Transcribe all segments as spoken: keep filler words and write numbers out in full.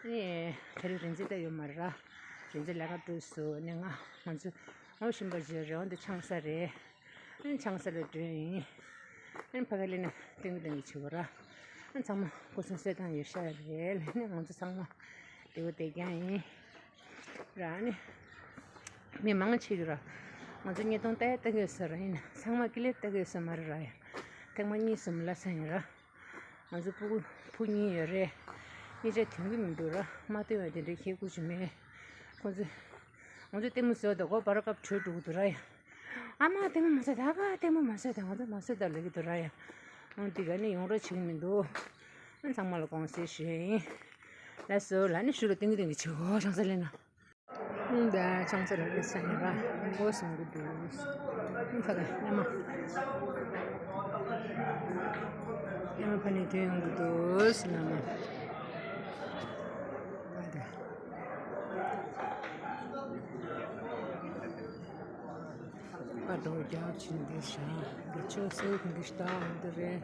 ནི་དེ་རིང་རིན་འཛིན་ད་ཡོད་མ་རེད། རིན་འཛིན་ལས་ཀ་འགྲོ་སོང་། ནི་ང་ང་ཚོ་ཨོ་ཤིན་པ་ཇི་རེད། འོན་ཏེ་ཆང་ས་རེད། ཨ་ནི་ཆང་ས་ལ་འགྲོ་ཡིན། ཨ་ནི་ཕ་ག་ལེ་ན་ཏིང་ཏིང་གི་བྱེད་པ་ར། ཨ་ནི་ཚང་མ་སྐུ་སྲུང་གསོལ་སྟངས་ཡོད་ཤག་རེད། ལ་ནི་ང་ཚོ་ཚང་མ་བདེ་པོ་བསྡད་རྐྱང་ཡིན། ར་ནི་མི་མང་ཆེ་གི་ར། ང་ཚོ་ཉིས་སྟོང་ལྟ་ཡ་ལྟ་གི་ཡོད་ས་ར། ཡིན་ན་ཚང་མ་ཀི་ལེར་ལྟ་གི་ཡོད་ས་མ་རེད་ར། ཡ་ཐེངས་མ་གཉིས་གསུམ་ལ་ས་ཡིན་ར། ང་ཚོ་ཕྲུ་གུ་ཕྲུ་གུ་གཉིས་ཡོད་རེད། གཉིས་ཆ་ཐོན་གྱི་མི་འདུག་ར། མ་ཐོན་པ་དེ་འདྲའི་ཁྱད་ཁུར་ཅིག་མེད། ཁོང་ཚོ་ང་ཚོ་ལྟད་མོ་བཟོས་དང་གོ་བར་སྐབས་བྲོས་འགྲོ་གི་འདུག་ར། ཡ་ཨ་མ་ལྟད་མོ་མ་བཟོས་དང་། ཨ་ཕ་ལྟད་མོ་མ་བཟོས་དང་། ང་ཚོ་མ་བཟོས་དང་ལབ་ཀྱི་འདུག་ར། ཡ་ཨང་དེ་ག་ནས་ཡོང་རོགས་བྱེད་ཀྱི་མི་འདུག་ཨ་ཚང་མ་ལ་དགོངས་སེལ་ཞུ་ཡིན། ལགས་སོ། ལ་ནི་ཞུ་ལ་ཏིང་གི་ཏིང་གི་བྱེད་གོ། ཆང་ས་ལེན་ན། ད་ཆང་ས་ར་ལ་ས་ཡ་ར་འགོ་སོང་གི་འདུག་ད་ལ་ཨ་མ་ཨ་མ་ཕ་ནས་ཐོན་ཡོང་གི་འདུག་ཟེར་ན་མ། ད་ད་པ་འགྲོ་རྒྱག་ཕྱིན་འདི་ཤ་འདི་ཆོག་སེ་འདི་ལྟ་འདི་རེད།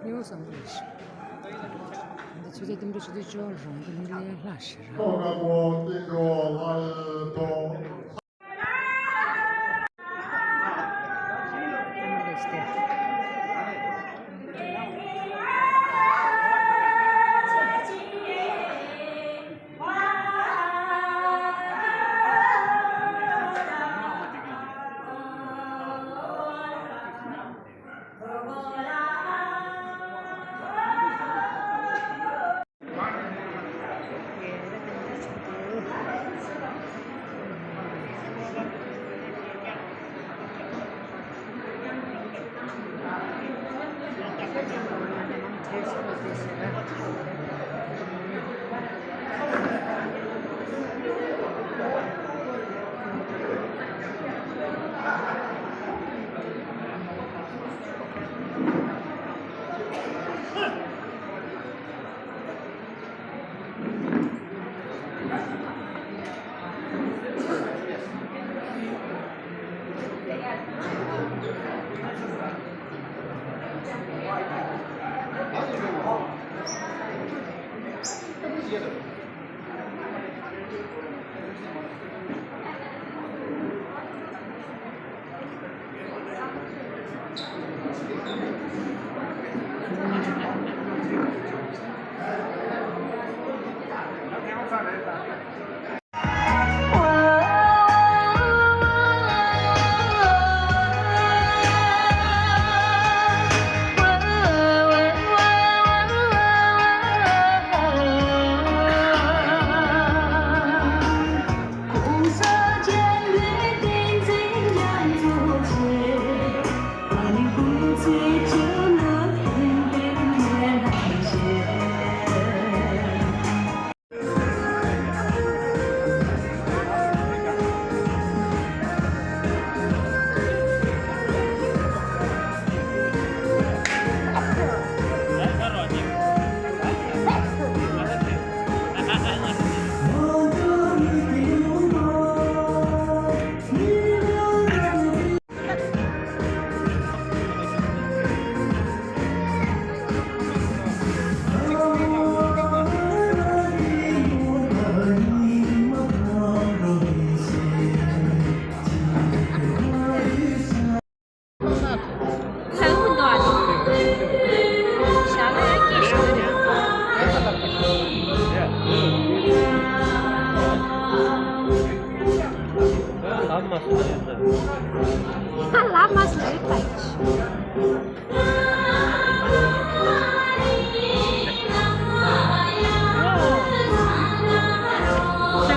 ཉོ་བསམ་གྱི་རེད། འདི་ཆུ་ཚོད་བདུན་ཕྲག་ཆུ་ཚོད་བཅུ་རང་གི་མི་ལས་ལྷག་ཞེ་ར།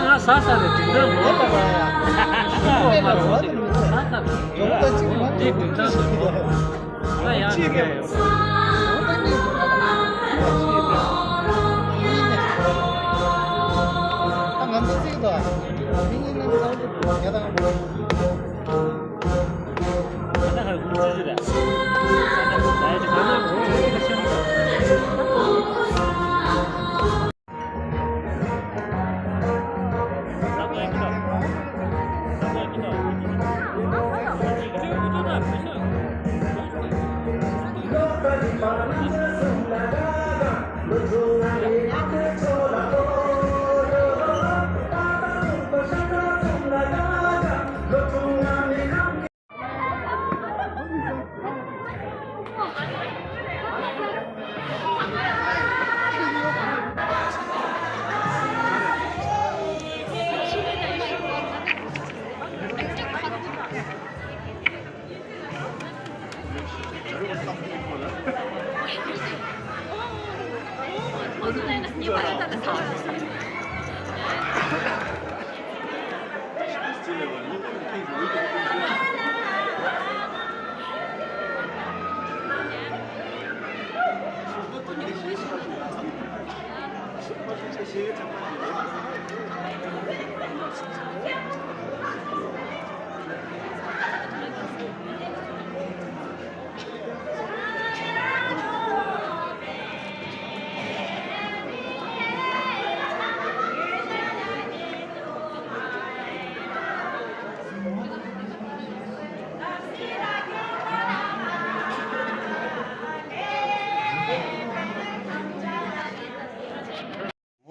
ང་ཟ་ས་རེད། དྲི་བཏང་ལོ་ལྟ་བ་ཡ། ཨོ་མ་རེད། ཟ་ས་རེད། འདི་དྲི་བཏང་ལོ། ང་ཡང་དྲི་བཏང་ཡོད། ང་ཚོ་གཅིག་ཏུ་མི་གཉིས་ནང་ཚང་དུ་ཉལ་དང་།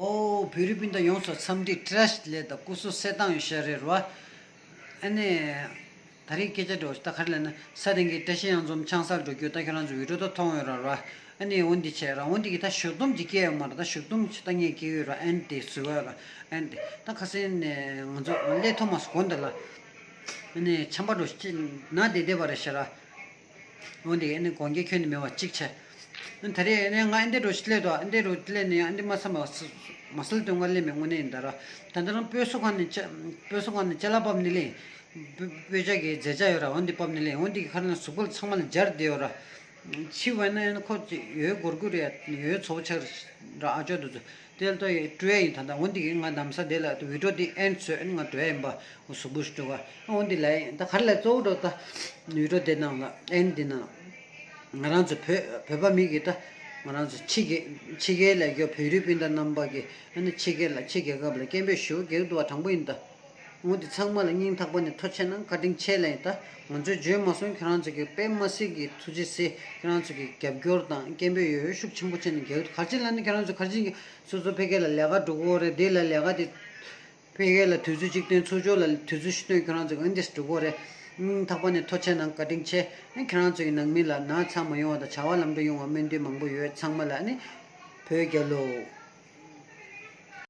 ཨོ། བོད་རིགས་སྤུན་ཟླ་ཡོངས་སུ་འཚམས་འདྲི་བཀྲ་ཤིས་བདེ་ལེགས་དང་སྐུ་གཟུགས་གསལ་ཐང་ཡོད་ཤག་རེད་རོ། ཨ་ནི། ད་རེས་སྐད་ཆ་འདྲ་བོ་ཞིག་ད་ག་རེ་ལབ་ན། ས་སྟེང་གི་བཀྲ་ཤིས་གཡང་འཛོམས་ཆང་སར་འགྲོ་རྒྱུ་ད་ཁྱོད་རང་ཚོ་བི་ཌིའོ་ད་མཐོང་ཡོད་ར་རོ། ཨ་ནི་འོ་འདི་བྱས་ར་འོ་འདི་གི་ད་ཞོགས་དུམ་ཅིག་སྐྱེས་ཡོད་མ་རེད། ད་ཞོགས་དུམ་ཅིག་ད་ངས་སྐྱེས་ཡོད་ར། ཨན་དེ་བཟོས་ཡོད་ར། ཨན་དེ་ད་ཁ་སང་ནས་ང་ཚོ་སླེབས་ཐུབ་མ་སོང་དགོང་དེ་ལ། ཨ་ནི་ཆམ་པ་འདྲ་བོ་ཞིག་ན་བསྡད་བསྡད་པ་རེད་ཤག་ར། འོ་འདི་ཨ་ནི་དགོངས་འགལ་ཁྱོན་ནས་མེད་པ་གཅིག་བྱས། ཨ་ད་རེས་ཨ་ནི་ང་ཨ་འདི་འདྲ་བོ་ཞིག་སླེབས་འདུག་ཨ་འདི་འདྲ་བོ་སླེབས་ནས་ཨ་འདི་མ་བསམ་པ་མ་སལ་དོན་ང་སླེབས་མེད་དངོས་གནས་ཡིན་ད་ར། ད་ལྟ་རང་སྤོས་སོ་ཁང་ནས་ཅ་སྤོས་སོ་ཁང་ནས་ཅ་ལག་ཕབ་ནས་སླེབས། སྤོས་སྤོས་ཇ་གི་རྫས་ཆ་ཡོད་ར། འོ་འདི་ཕབ་ནས་སླེབས། འོ་འདི་གི་ཁ་ལ་གཟུགས་པོ་ཚང་མ་ལ་སྦྱར་བསྡད་ཡོད་ར། འཆི་བ་ན་ཡང་ཁོ་ཡོད་སྒོར་སྒོར་རེད། ཡོད་ཚོ་ཆགས་ར་ཨ་ཅོ་དུ་ཚོ། དེ་ལ་ལྟོས་ཡི་སྤྲོ་ཡ་ཡིན། ད་ལྟ་འོ་འདི་གི་ང་གནམ་ས་དེ་ལ་བི་ཌིའོ་འདི་ཨེན་བཟོས་ཨ་ནི་ང་འགྲོ་ཡ་ཡིན་པ། འོ་གཟུགས་པོ་ཞིག་འགྲོ་ག་འོ་འདི་ལ་ཡིན། ད་ག་རེ་ལ་གཙོ་བོ་འགྲོ་ད། བི་ཌིའོ་དེ་ནང་ལ་ཨེན་འདི་ནང་ང་རང་ཚོ་བོད་བོད་པ་མི་གི་ད་ང་རང་ཚོ་ཕྱི་རྒྱལ་ཕྱི་རྒྱལ་ལ་ཡོད་བོད་རིགས་སྤུན་ཟླ་རྣམ་པ་གི་ཨ་ནི་ཕྱི་རྒྱལ་ལ་ཕྱི་རྒྱལ་ཁབ་ལ་སྐད་འབོད་ཞུ་གི་འདུག་བ། དྲང་པོ་ཡིན་ད། འོ་འདི་ཚང་མ་ལ་སྙིང་ཐག་པ་ནས་ཐུགས་རྗེ་ཆེ་གནང་། བཀའ་དྲིན་ཆེ་ལབ་ཡིན། ད་ང་ཚོས་བརྗོད་མ་སོང་། ཁྱེད་རང་ཚོ་གི་དཔེ་མ་སྲིད་ཀྱི་ཐུགས་རྗེ་ཆེ། ཁྱེད་རང་ཚོ་གི་རྒྱབ་སྐྱོར་དང་སྐད་འབོད་ཡོད་ཡོད་ཤུགས་ཆེན་པོ་བྱས་ནས་རྒྱག་ག་རེ་བྱས་ལབ་ན་ཁྱེད་རང་ཚོ་ག་རེ་བྱས་ཀྱི་སོ་སོ་ཕ་གི་ལ་ལས་ཀ་འགྲོ་གི་ཡོད་རེད། འདི་ལ་ལས་ཀ་དེ་ཕ་གི་ལ་དུས་ཚོད་གཅིག་བཏོན། ཚུར་ཕྱོགས་ལ་དུས་ཚོད་ཞིག་བཏོན། ཁྱེད་རང་ཚོ་གི་འདི་འགྲོ་གི་ཡོད་རེད། སྙིང་ཐག་པ་ནས་ཐུགས་རྗེ་ཆེ་གནང་། བཀའ་དྲིན་ཆེ། ཁྱེད་རང་ཚོ་གི་ནང་མི་ལ་ན་ཚ་མ་ཡོང་བ་དང་བྱ་བ་ལམ་འགྲོ་ཡོང་བ་སྨོན་འདུན་མང་པོ་ཡོད། ཚང་མ་ལ་ནི་བོད་རྒྱལ་ལོ།